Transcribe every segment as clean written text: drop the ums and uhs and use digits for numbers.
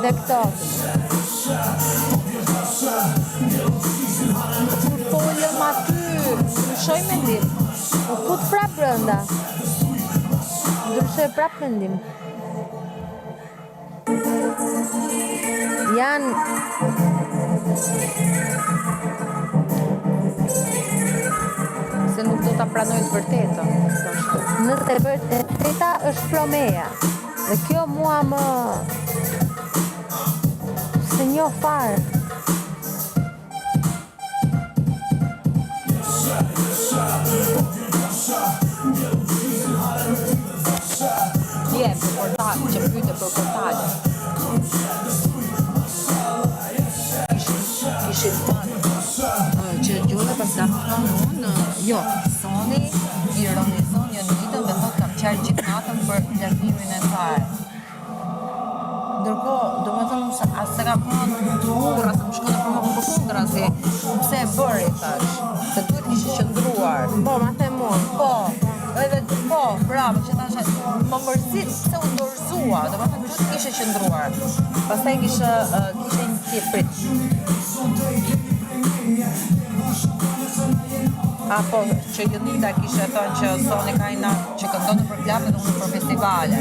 Edhe këto. Kur folëm aty, ndryshoi mendim. U fut prap brenda. Ndryshoi prap mendim. Janë Se nuk do ta pranoj të vërtetën, ndoshta. Nëse e vërteta është pro meje. Dhe kjo mua më s'e njoh fare. Dje për portal, që pyete për portale. Kishin, kishin thënë që gjoja pas kam thënë unë, jo, Soni ironizon Jonidën dhe thotë kam qarë gjithë natën për largimin e saj. Ndërkohë, domethënë unë as s'e kam thënë kurrë, as më shkon nëpër kokë përkundrazi, pse e bëri, thash, se duhet kishte qëndruar. Po, ma the mua. Po, edhe po, bravo, që thash, më mërzit pse u dorëzua, domethënë duhet kishte qëndruar. Pastaj kisha kisha një tjetër prit. Apo që Jonida kishte thënë që Soni ka inat që këndon nëpër klube dhe unë nëpër festivale.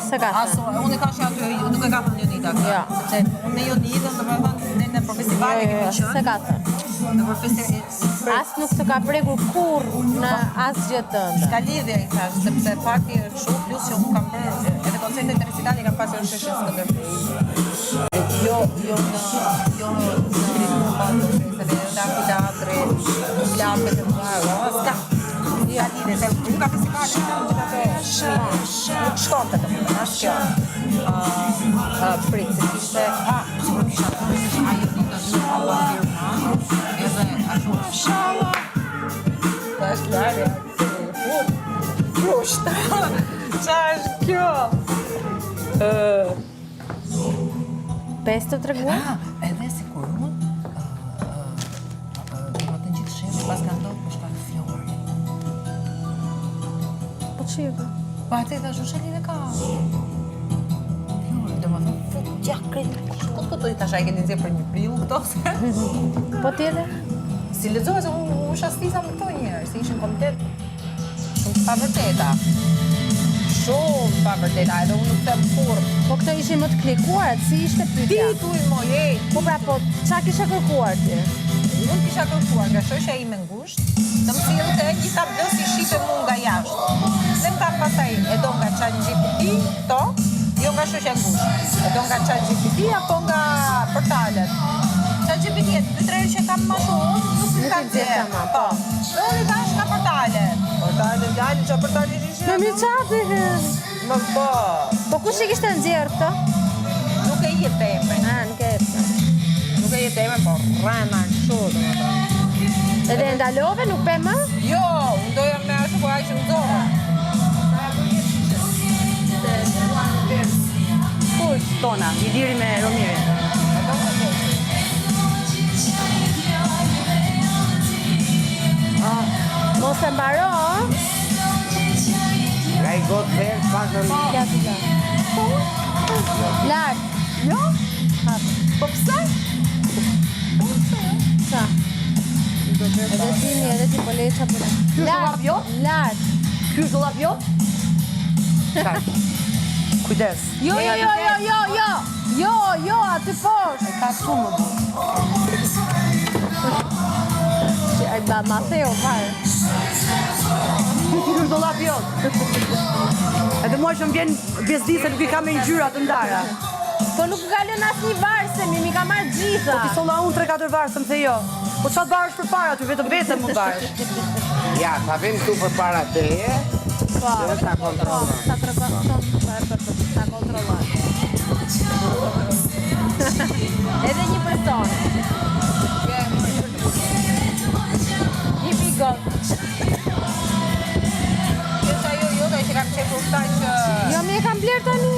S'e ka Aso, unë e kam që aty, nuk e ka thënë Jonida këtë. Jo. Sepse unë me Jonidën, domethënë, ne në për festivale Jo, jo, kemi jo, qenë. s'e ka thënë. Në për festivale. As nuk të ka prekur kurrë në asgjë tënde. S'ka lidhje i thash, sepse fakti është kështu, plus që unë kam bërë edhe koncertet e recitali kam pasur në sheshin Skënderbej. Jo, jo në jo në në në amfiteatri, në klubet e mëdha, s'ka. S'ka lidhje, se unë kam festivale, kam gjithë ato nuk shkonte domethënë, as kjo. Ë, ë, prit, se kishte, a, sikur kisha thënë, ajo dita nuk ka bërë firma, edhe ashtu, mashallah. Tash lari, Prusht. Qa është kjo? Ë, Pesë të treguar? Ah, edhe sikur unë, ë, ë, ë, domethënë gjithë sherri pas ka ndodhur për shkak Florit. Po ç'i e bë? Po atë i thashë, çfarë lidhje ka? Flori, domethënë, fut gjak krejt. Po këto i thashë, a i keni nxjerrë për një prill këto? Po tjetër? Si lexova se unë unë shastisa me këto njerëz, se ishin komplet shumë të pavërteta. Shumë të pavërteta, edhe unë nuk them kurrë. Po këto ishin më të klikuarat, si ishte pyetja? Tituj moj, ej. Po pra, po ça kishe kërkuar ti? Unë kisha kërkuar nga shoqja ime ngushtë të më sillte një tablo si shife mu nga jashtë. Dhe më tha pastaj e do nga ChatGPT këto, jo nga shoqja ngushtë. E do nga ChatGPT apo nga portalet? ChatGPT e dy tre herë që kam më shumë, nuk i Nuk ka i nxjerr nxjerr. tamam. Po. Dhe unë i thash nga portalet. Portalet dalin, çfarë portale ishin? Me mi çati. Më po. Po kush i kishte nxjerr këto? Nuk e jep emrin. Ah, nuk e jep. Nuk e jep emrin, po rrena kështu domethënë. Edhe e ndalove, nuk pe më? Jo, unë doja me ashtu, po aq më nxorra. Kush? Tona, Iliri me Romirin. Mos e mbaro, ë? Nga i gotë verë, pak në... Ja, të la. Lart. Jo? Po pse? Sa? Edhe ti, mi, edhe ti po leqa po. Ky është Lart, dollap jot? Lart. Ky është dollap jot? Kujdes. Jo, jo, jo, jo, jo, jo. Jo, jo, aty poshtë. E ka këtu më bu. Që ai ba ma theu fare. Ky është dollap jot. Edhe mua që më vjen bezdi se nuk i kam me ngjyra të ndara. Po nuk ka lënë asnjë varëse, mi mi ka marrë gjitha. Po ti solla unë 3-4 varëse, më the jo. Po çfarë varësh përpara aty, vetëm vetëm mund varësh. Ja, ta vim këtu përpara teje, Po. dhe ta Po, kontrollon. ta tregon, po, po, po, ta kontrolloj. Edhe një person. Një bigot. Kjo është ajo jota që kam qepur këta që... Jo, mi e kam bler tani.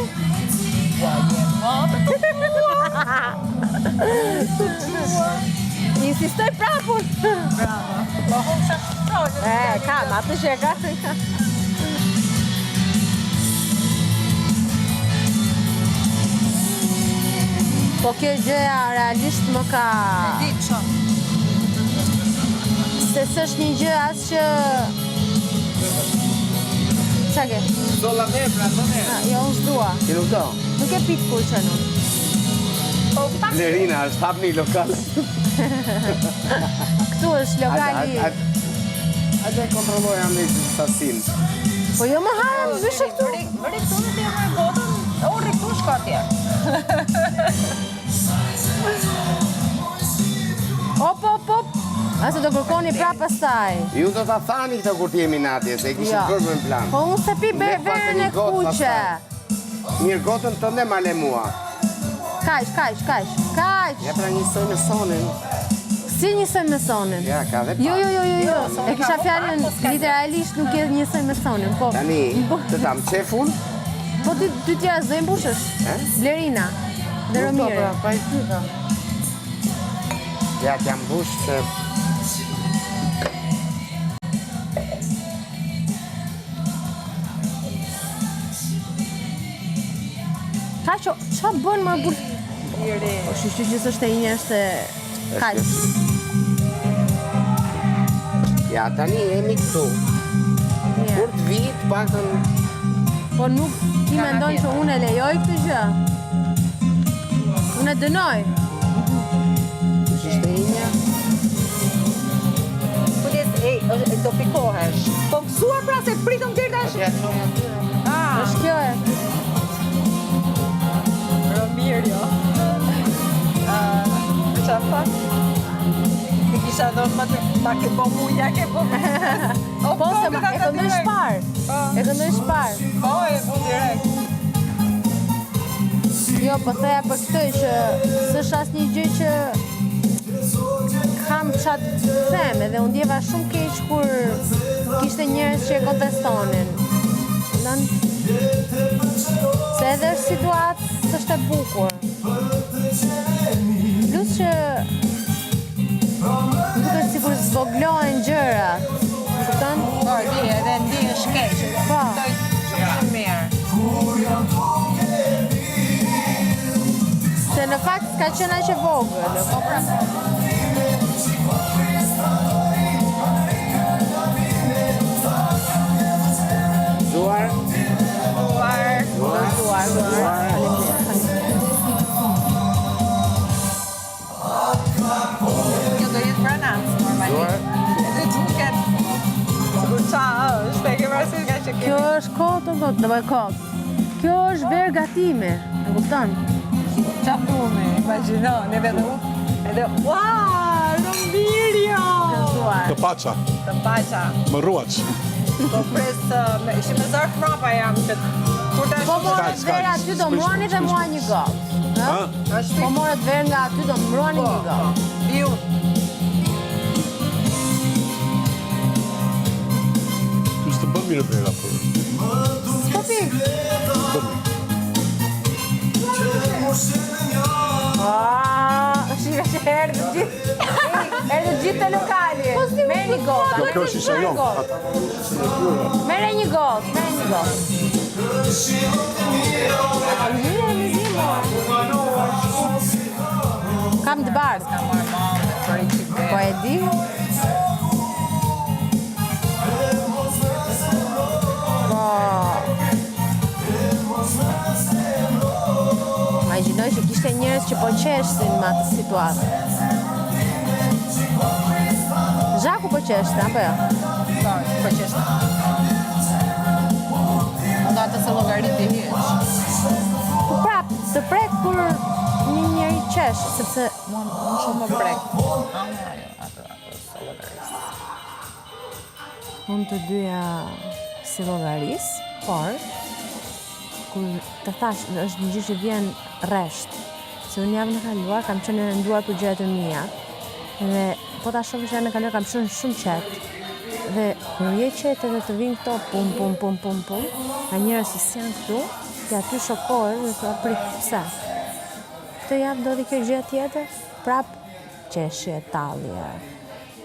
Ua, je më të Insistoj prapun. Bravo. Po hum sa shtojë. E, kam, atë që e ka. Po kjo gjëja realisht më ka... E di, që? Se s'është një gjë as që... Ça ke? Solla verë, pra, do verë. Ah, jo, unë s'dua. Ti nuk do? Nuk e pi të kuqen unë. Po, pak Lerina, është hapni lokal. Këtu është lokali... Hajde e kontrolloj andej sasin. Po jo më harë, më mbyshe këtu. Rri rri këtu dhe ti e marr gotën, o rri këtu shko atje. Op, op, op. A se do kërkoni pra pastaj. Ju do ta thani këtë kur t'jemi në atje, se e kishim Jo. bërë në plan. Po unë se pi Ne pasëm verën një e gotë kuqe. pastaj. Mirë, gotën tënde ma le mua. Kaq, kaq, kaq, kaq. Ja pra njësoj me sonin. Si njësoj me sonin? Ja, ka dhe pak. Jo, jo, jo, jo, jo. Soni E ka kisha më fjalën pak, po s'ka literalisht nuk je njësoj me sonin, po. Tani, Po, të ta mçef unë? po ty ty tjera s'do i mbushësh. E? Blerina dhe Nuk do, Romiri. pra, pa i pyeta. Ja, t'ja mbush se... Kaq, ça bën më burr? Po shyqyr që s'është e imja, është e kaq. Ja, tani jemi këtu. Mirë. Kur të vi, të paktën Po nuk ti mendon që unë e lejoj këtë gjë? Unë e dënoj. kush ishte imja? Po ti ej, është- do pikohesh. Po gëzuar pra se pritëm deri tash. Ja, çoj aty. Ah, Është kjo e. Romir, jo. Ah, qa tha? Ti kisha dhënë më të ma ke bo mu, ja ke bo mu. O, Po se ma, këta e ka këndoj direkt. shparë. Po. E këndoj shparë. Po, e bu direkt. Jo, po thoja për këtë që s'është asnjë gjë që kam ça të them edhe unë ndjeva shumë keq kur kishte njerëz që e kontestonin. Nën se edhe është situatë s'është e bukur. Plus që më duket sikur zvoglohen gjërat. Më kupton? Po, e di, edhe ndihesh keq. Po. Kuptoj shumë shumë mirë. Se në fakt s'ka qenë aq e vogël. Po pra, Zuar, Par. zuar, Gëzuar, gëzuar. Kjo do jetë pranac, normalisht. Zuar. Edhe duket sikur qa është, e ke parasysh nga që kemi. Kjo është kot o kot, do bëj kot. Kjo është verë gatimi, e kupton? Qa thumi, imagjino, neve edhe u, edhe ua, Romirio! Gëzuar. Të paça, Të paqa. më rruaç. Po pres, uh, me, shi me zarf mrapa jam që kur ta Po shoh morët s'ka, verë aty do s'prish, mruani dhe s'prish. mua një gotë. Ha? është Po morët verë nga aty do mruani Po, një gotë. Ju. Ty s'të bën mirë vera, por S'po pi. bën mirë. Ah, shive që erdhë gjithë. Erdhë gjithë te lokali. Merë një gotë. Jo, kjo është isha Merë një jonë. gotë. Merë një gotë, merë një gotë. Po mirë, mi zi, mo. Kam të bardhë. Ka marrë mamë, për i qik Po verë. e di. Po. Imagjinoj që kishte njerëz që po qeshtin me atë situatë. Zhaku po qeshte, apo jo? Po, po qeshte. Unë atë se llogariti hiç. Po prap, të prek kur një njeri qesh, sepse Mua më shumë më prek. Ama ajo, atë, atë se llogaris. Unë të dyja si llogaris, por kur të thash, është një gjë që vjen rresht. Se unë javën e kaluar kam qenë e rënduar për gjërat e mia. Dhe po ta shohësh javën e kaluar kam qenë shumë qetë. Dhe kur je qetë edhe të vinë këto pum pum pum pum pum, nga njerëz që s'janë këtu, ti aty shokohesh dhe thua prit, pse? Këtë javë ndodhi kjo gjë tjetër, prap qeshje, tallje,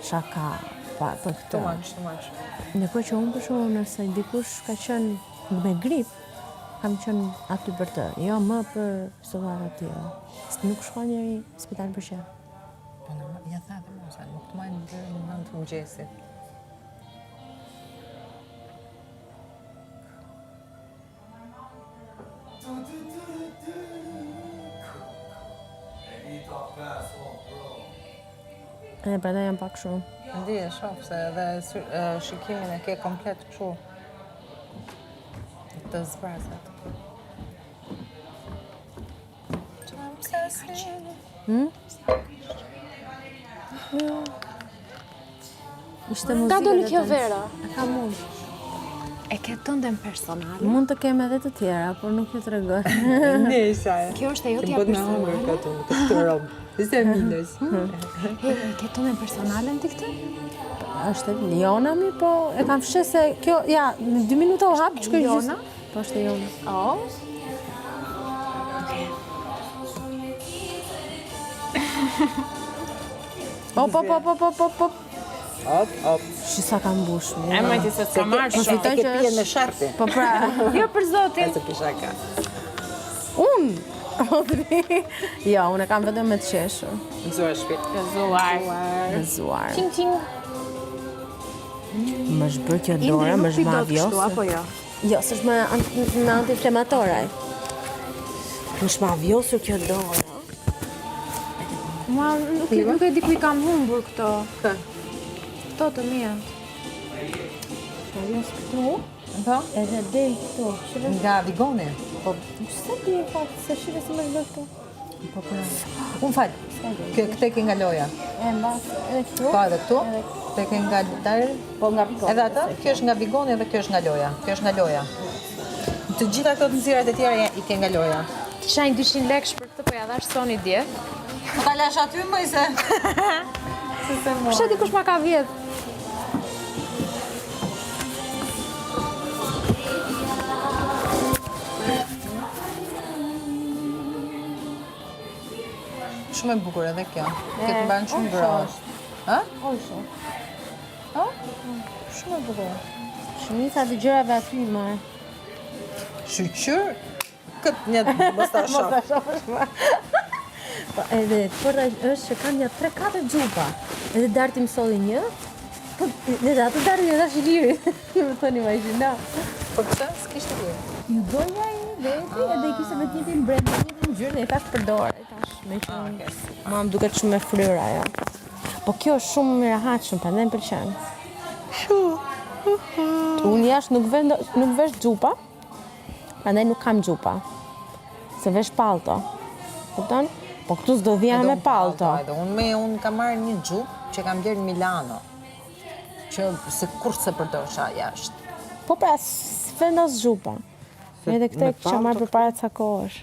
shaka, pa, për këtë. Too much, too much. Ndërkohë që unë për shembull nëse dikush ka qenë me grip, kam qenë aty për të, jo më për situata të tilla. Se nuk shkon njeri në spital për qejf. Po në, ja tha dhe Moza, nuk të majnë deri në 9 të mëngjesit. E, prandaj jam pak kështu. Ndi, e shoh se edhe shikimin e ke komplet kështu të zbrazët. Hmm? Jo. Ishte muzika. Nga doli kjo vera? E kam unë. E ke tënden personale? Mund të kem edhe të tjera, por nuk ju tregoj. Nesha. Kjo është e jotja personale. Këtu në këtë rob. Se minës. He, e ke tënden personale në ti këtë? Është e jona mi, po e kam fsheh se kjo, ja, në dy minuta u hap, që Jona? Po është e jona. Oh. Okej. Op, op, op, op, op, op, op. Op, op. Shi sa kam mbush. mi. E më ti se s'ka marrë Po shumë. fiton E ke që pijen me është... sharpi. Po pra, Jo për zotin. Se kisha ka. unë! Jo, unë e kam vetëm me të qeshur. Gëzuar shpirt. Gëzuar. Gëzuar. Qing qing. Më është bërë kjo dora, më është Indri nuk pi dot kështu mavjosur. apo jo? Jo, s'është me, me anti-inflamator ai. Më është mavjosur kjo dora. Mua nuk, nuk e di ku i kam humbur këto. Kë? Këto të mia. Mavjos këtu, Po? edhe del këtu. Shive, Nga Vigoni. po, s'e di në fakt, se shive si më është bërë këtu. Po, po. Unë fal. Kë këte ke nga loja. E mbas, edhe këtu. Po edhe këtu. Këte ke nga dar. Po nga Vigoni. Edhe atë, kjo është nga Vigoni edhe kjo është nga loja. Kjo është nga loja. Të gjitha këto të nxjerrat e tjera ja- i ke nga loja. Kisha një 200 lekësh për këtë, po ja dhash Soni dje. Po ta lash aty më se. Kush e di kush ma ka vjedh? Shumë e bukur edhe kjo. Kjo të mban shumë grosh. Ë? Osho. Ë? Shumë e bukur. Shumica të gjërave aty i marr. Shyqyr këtë një mos ta shoh. Mos ta shohësh më. Po edhe porta është që kam një 3-4 xhupa. Edhe Darti më solli një. Po edhe atë Darti e dhash Ilirit. Do të thoni imagjino. Po këtë s'kishte lirë. Ju doja i veti edhe i kishte me të njëjtin brand, me të njëjtin ngjyrë dhe i thash përdor. I thash me që Ah, okay. mua më duket shumë e fryrë ajo. Po kjo është shumë e rehatshme, prandaj më pëlqen. Unë jashtë nuk vendo, nuk vesh xhupa. Prandaj nuk kam xhupa. Se vesh pallto. Kupton? Po këtu s'do vija Edhe me unë pallto. Edhe unë me unë kam marrë një xhup që kam blerë në Milano. Që se kurrë se përdorsha jashtë. Po pra, s'vendos xhupa. Edhe këtë e kisha marrë përpara ca kohësh.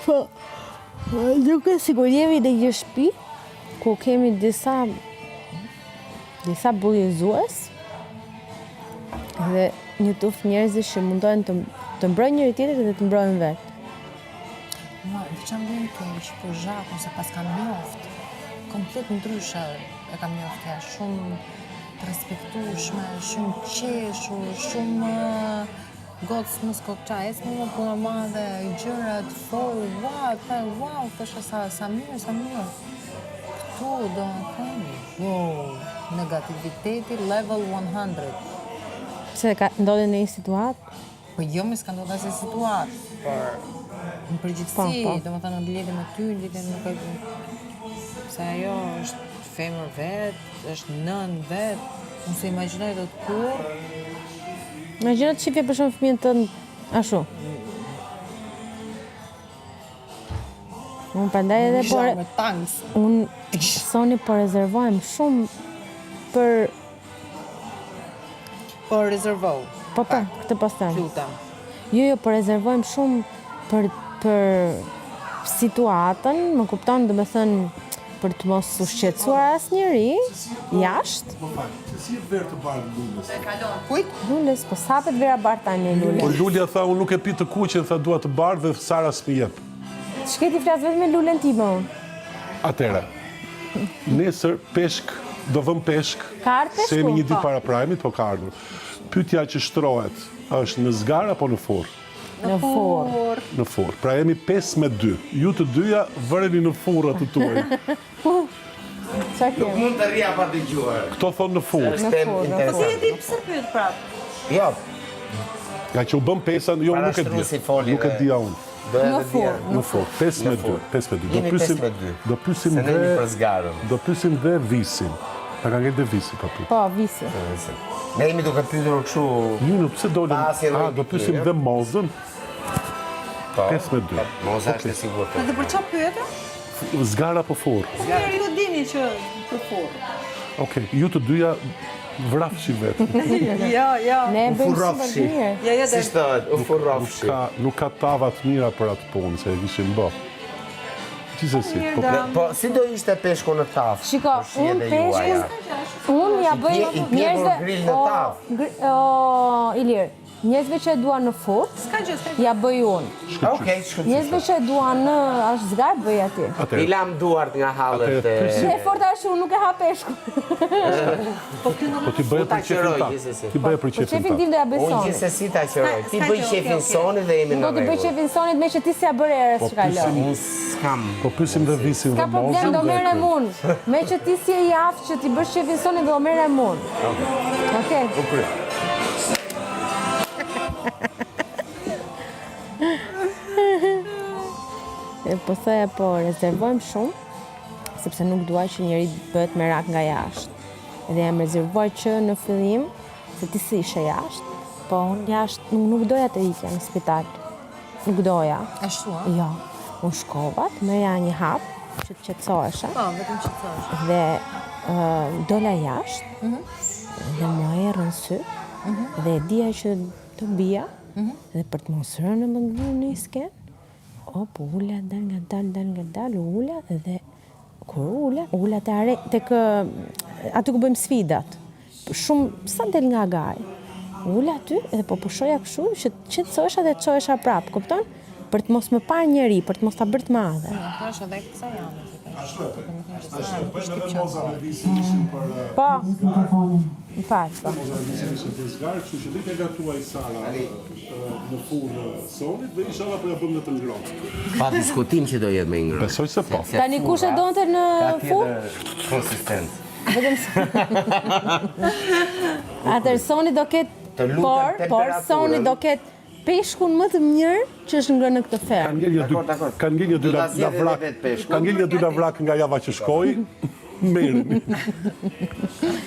Po, duke sikur jemi në një shtëpi ku kemi disa disa bullizues dhe një tufë njerëzish që mundohen të të mbrojnë njëri tjetrin dhe të mbrojnë vetë. Mua, dhe që më vjen keq për Zhakun, se pas kam njoft, komplet ndryshe e kam njoft ja, shumë të respektueshme, shumë qeshur, shumë gocë mos kokça, ec më më punë madhe, gjërat, fol, wow, tha, wow, thosha sa, sa mirë, sa mirë. Këtu do të thënë, wow, negativiteti level 100. Pse ka ndodhi në një situatë? Po jo, më s'ka ndodhur asnjë situatë, por në përgjithësi, Po, po. domethënë në lidhje me ty, në lidhje nuk e se ajo është femër vet, është nën vet, unë se imagjinoj dot kurrë. Imagjino të shifje për shembull fëmijën tënd ashtu. Unë prandaj edhe po Isha me tanks. unë Soni po rezervojmë shumë për Po rezervoj. po po, këtë po them. Lutem. Jo, jo, po rezervojmë shumë për për situatën, më kupton, do të thënë për të mos u shqetësuar asnjëri jashtë. Më fal, se si e verë të bardhë Lulës? Kujt? Lulës, po sa hapet vera bardhë tani Lule. Po Lulja tha, unë nuk e pi të kuqen, tha dua të bardhë dhe Sara s'mi jep. Shketi flas vetëm me Lulen time unë. Atëra, nesër peshk. Do vëmë peshk. Ka ardhur peshku? Se jemi një ditë Po. para prajmit, po ka ardhur. Pyetja që shtrohet është në zgarë apo në furrë? Në furrë. Në furrë. Pra jemi 5 me 2. Ju të dyja vëreni në furrë atë tuaj. Çfarë Nuk kemi? mund të rria pa dëgjuar. Këto thonë në furrë. Është temë furrë. Po ti e interesante. di pse pyet prap? Jo, Nga që u bëm pesa, jo unë nuk e di. Parashtruesi foli Nuk e dhe- dija unë. doja Në të dija. furrë. Në furrë, 5 me 2, 5 me 2. Do Jemi pyesim, 5 me 2. do pyesim Se ne jemi dhe për zgarën. do pyesim dhe visin. Na ka ngel dhe visi pa pyet. Po, visi. Ne jemi duke pyetur kështu Ju nuk pse dolëm? Pa asnjë lloj Ah, do pyesim ndikimi, dhe Mozën. Po. 5 me 2. Moza është e sigurt. Edhe për çfarë pyete? Zgara apo furrë? Po mirë, ju dini që për furrë. Okej, ju të dyja vrafshi vetë. Jo, jo. Ne e U bëjmë super furrofshi. mirë. Jo, jo, Si thohet, u furrofshi. Ka, nuk ka tava të mira për atë punë, se e kishim bë. Gjithsesi, po Da. Po, si do ishte peshku në tavë? Shiko, Për shijet unë e juaja? peshkun, unë ja bëj I pje- i pjekur njerëzve... grill në o, tavë. gri- O, Ilir, njerëzve që e duan në furrë, S'ka gjë, s'ka gjë. ja bëj unë. Okej, shkëlqyshëm. Njerëzve që e duan në ashtë zgarë, bëj aty. I Atëherë, lam duart nga hallet Atëherë, e... pyesim- Dhe e forta është që unë nuk e ha peshkun. Po ky nuk po ti bëje U ta për qefin qëroj, ta. gjithsesi. Ti bëje për Po qefin qefin ta. tim do ja bëj Unë Sonit. gjithsesi ta qëroj. Ti S'ka bëj gjë, okej, qefin okej. Sonit dhe jemi Unë në do t'i bëj rregull. qefin Sonit me që ti s'ja bëre erës Po që kaloi. pyesim- Unë s'kam. Po pyesim dhe visin Ka dhe problem, Mozën. do dhe merrem kryem. unë. Me që ti si e i aftë që ti bësh qefin Sonit, do merrem unë. Okej. U kry. E, Po thoja po rezervojmë shumë, sepse nuk dua që njeri të bëhet merak nga jashtë. Dhe jam rezervuar që në fillim, se ti si ishe jashtë, po unë jashtë nuk, nuk doja të ikja në spital. Nuk doja. Ashtu, a? Jo. Unë shkova, të merja një hap që të qetësohesha Po, vetëm që thosh. dhe ë, dola jashtë dhe mua erë në sy dhe e dija që do bija dhe për të mos rënë në më në sken, o, po ula, dal nga dal, dal nga dal, u ula dhe kur u ula, u ula te are, tek ë, aty ku bëjmë sfidat. Shumë sa del nga agari. U ula aty dhe po pushoja kështu që të qetësohesha dhe të çohesha prapë, kupton? Për të mos më parë njeri, për të mos ta bërë të madhe. Tash edhe kësaj jame. Ashtu e bëjmë. Ashtu e bëjmë edhe Moza me visin ishin për Po. Më fal, po. Moza me visin ishin për zgarë, kështu që dhe ke gatuaj Sara ë, në furrë Sonit dhe inshallah po ja bëjmë në të ngrohtë. Pa diskutim që do jetë më i ngrohtë. Besoj se po. Sepse Tani kush e furra donte në ka furrë? tjetër Konsistencë. Vetëm se. Atëherë Soni do ketë Të lutem, por, por temperaturën. Soni do ketë peshkun më të mirë që është ngrënë në këtë Kanë fermë. ngel një dy, Dakor, dakor. kanë ngel një dy Do ta la- zgjedh edhe lavrak. vetë peshkun. Kanë ngel një dy lavrak nga java që shkoi. Merrni.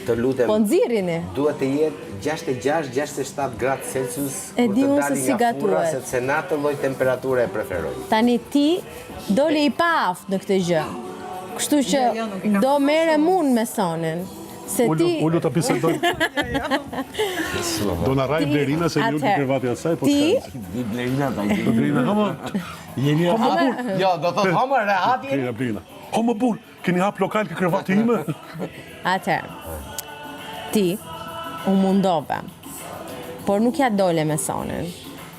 Të lutem. Po nxirrini. Duhet të jetë 66-67 gradë Celsius E kur di të unë se dali si nga furra, gatuhet. sepse në atë lloj temperature e preferoj. Tani ti dole i paaftë në këtë gjë. Kështu që Jo, jo, nuk i kam do merrem unë me Sonin. Se Ulu, ti ulu ta bisedojmë. Do na rraj Ti- Blerina se një atëherë, krevati asaj, po ti- s'ka. Blerina ta Blerina, hamo. Jeni Jo, do thot homo rehat jeni. Blerina, Blerina. Ho më burr, keni hap lokal ke krevati ime? Atëherë, ti u mundove, por nuk ja dole me Sonin.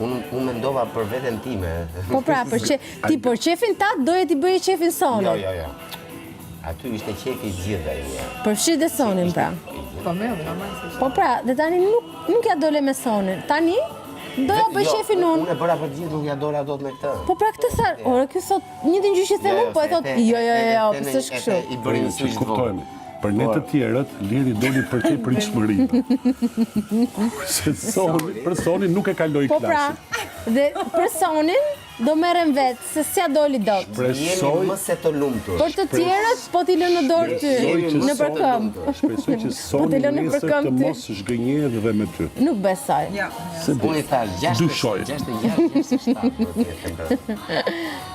Unë unë mendova për veten time. Po pra, për që, ti për qefin tat doje t'i bëje qefin Sonin. Jo, jo, jo. Aty ishte qefi i gjithëve një. Përfshi dhe Sonin pra. Po mirë, normal se Po pra, dhe tani nuk nuk ja dole me Sonin. Tani do ja bëj Jo, qefin unë. Unë e bëra për të gjithë, nuk ja dola dot me këtë. Po pra këtë tha, ore ky thot njëjtin gjë që them Jo, unë, po e thot jo jo jo, jo, pse është kështu. I bëri një Që switch të vogël. kuptojmë. Për ne të tjerët, Liri doli për te pritshmërinë. Kurse Soni, për Sonin nuk e kaloi Po pra, klasin. dhe për Sonin do merrem vetë, se s'ja doli dot. Jemi Shpresoj, më se të lumtur. Për të tjerët po t'i lë në dorë ty, shpresoj që në për Soni- këmbë. Shpresoj që Po Soni t'i lë në për nesër të këmbë ty. mos zhgënjehet dhe me ty. Nuk besoj. Ja. Se di. Unë i thash 6 Dyshoj. 66, 67 do të jetë temperatura.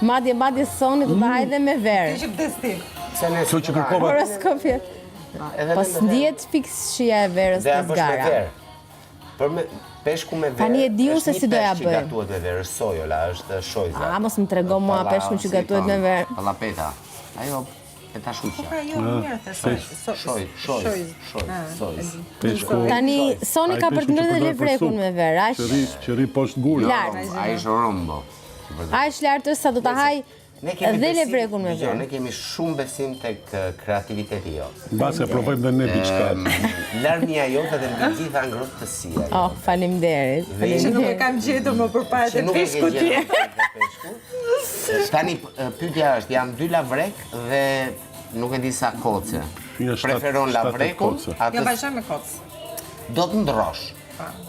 Madje madje Soni do ta hajë dhe me verë. Ti që vdes ti. Pse ne Kjo që kërkova Horoskopi. Edhe Po ne me verë. s'ndihet fiks shija e verës Dhe te ja bësh me zgara. verë. Për me peshku me verë. Tani e di unë është se një si do ja peshk që bëj. Gatuhet me verë, është sojola, është shojza. A, mos më trego mua Palla- peshkun që si i gatuhet me thonë, verë. Pallapeta. Ajo e ta shuqja. Pra jo, mirë the soj. Shoj, shoj, shoj, soj. Peshku. Tani Soni Ai ka për peshku të që ngrënë përdor për levrekun supë, me verë, aq Që rri, që rri poshtë gurit. Lart. Ai është rombo. aq lart është sa do ta haj. Ne kemi Dhe besim, levrekun me dëgjo, verë. Ne kemi shumë besim tek eh, kreativiteti jot. Mbase provojmë dhe ne diçka. Larmia jote dhe mbi gjitha ngrohtësia. jote. Oh, faleminderit. Dhe Që nuk e kam gjetur më përpara Që te nuk e ke peshku gjetur tjetër. te peshku. Tani p- pyetja është, janë dy lavrek dhe nuk e di sa koce. Janë shtat- Preferon shtatë lavrekun, koce. Jo, atë vazhdoj me kocë. do të ndrosh.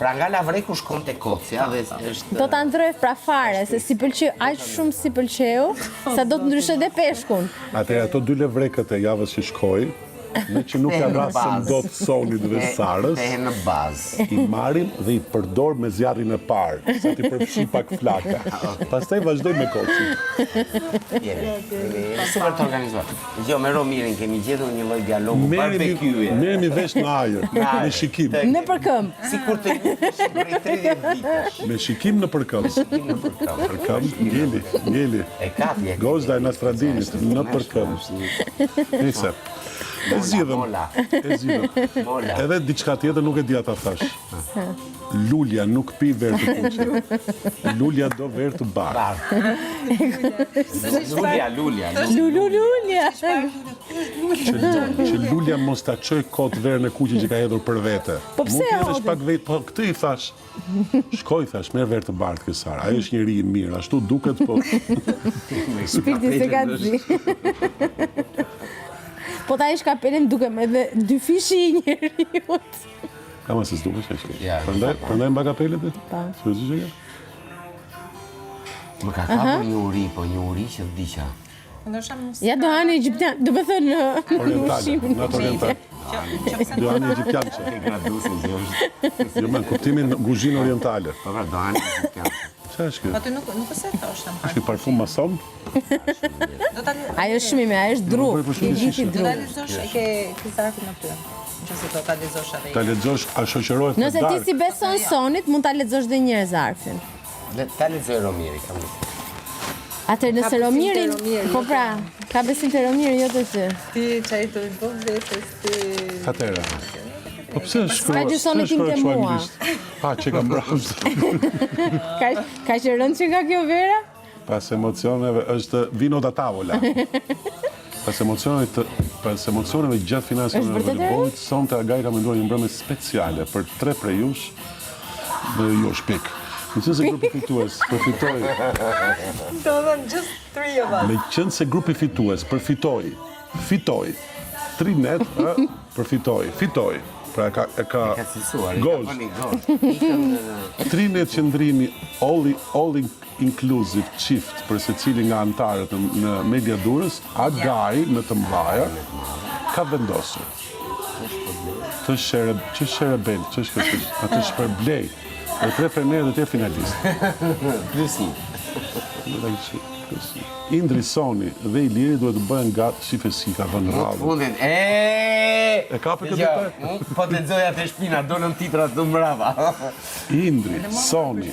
Pra nga lavreku shkon te kocja dhe është Do ta ndroj pra fare, se si pëlqeu, aq shumë si pëlqeu, sa do të ndryshoj dhe peshkun. Atëherë ato dy levrekët e javës që shkoi, me që nuk ja Kthehen në rasëm bazë. dot Sonit dhe Sarës, Kthehen në bazë. i marrim dhe i përdor me zjarrin e parë, sa t'i përfshi pak flaka. Pastaj vazhdoj me kocin. Jemi, jemi super të organizuar. Jo, me Romirin kemi gjetur një lloj dialogu Merremi barbecue. merremi vesh në ajër, me shikim, Në përkëmb. Sikur të njiheshim prej 30 vitesh. me shikim në përkëmb. Në përkëmb. Përkëmb, ngeli, ngeli. E kapi, e kapi. Gozhda e Nastradinit në përkëmb. Nëse. E zgjidhëm. Mola. E zgjidhëm. Mola. Edhe diçka tjetër nuk e di ata thash. Lulja nuk pi verë të kuqe. Lulja do verë të bardhë. Lulja, lulja. Lulu lulja. Që, që Lulja mos ta çoj kot verën e kuqe që ka hedhur për vete. Po pse Mund të hedhësh hodhi? pak vetë, po këtë i thash. Shkoj thash, merr verë të bardhë kjo Sara. Ai është njeri i mirë, ashtu duket, po Shpirti se ka zi. Po ta ish kapelin dukem edhe dyfishi i njeriut. Ka ma se s'dukesh aq keq. Ja, Prandaj, prandaj mba kapelet e? Po. Seriozisht e ke? Më ka kapur një uri, po një uri që vdiqa. Ndoshta mos. Ja do hani egjiptian, do të thënë Orientale, ushqimin. natë orientale. Që Do hani egjiptian që. Graduese që është. Jo, më kuptimin kuzhinë orientale. Po pra, do hani egjiptian. Çfarë është Po kjo? ty nuk nuk është se thosh në Është një parfum mason? Do ta Ajo është shumë i mirë, ajo është dru. Nuk bëj përshtypje I gjithi shishe. do dru. ta lexosh e ke ke zarfin aty. Nëse do ta lexosh edhe. Ta lexosh, a shoqërohet me Nëse ti darkë? si beson Sonit, mund ta lexosh dhe një herë zarfin. Le ta lexoj Romiri, kam besim. Atëherë nëse Ka besim te Romirin, Romiri, po jo pra, ka besim te Romiri, jo te ty. Ti çaj do i bën vetes ti. Atëherë. Po pse shkruaj? Ka gjë Sonit tim te mua. Pa, që kam mbrapsht. Ka ka që rëndë që nga kjo vera? Pas emocioneve është vino da tavola. Pas emocioneve të pas emocioneve gjatë finales Është së vërtet e volejbollit, sonte Agai ka menduar një mbrëmje speciale për tre prej jush dhe jush pik. Meqenëse grupi fitues përfitoi, Do të thënë just three of us. meqenëse grupi fitues përfitoi, fitoi, tri net, ë, përfitoi, fitoi. Pra e ka e ka Ka cilësuar, i ka Gozh. vënë një gozh. Ikën në- Tri net qëndrimi all, all inclusive çift për secilin nga anëtarët në, në Media Durrës, Agai në të mëdhaja ka vendosur të shere, që sherebel, që është kjo, a të shpërblej dhe tre fermerët e tjerë finalistë. Plus një. Indri Soni dhe Iliri duhet të bëhen gati, shife si ka vënë Mu të radhën. fundit, e E kape këtë Dëgjo, detaj? unë Po të lexoja te shtëpina, dolën titrat të mbrapa. Indri, Soni.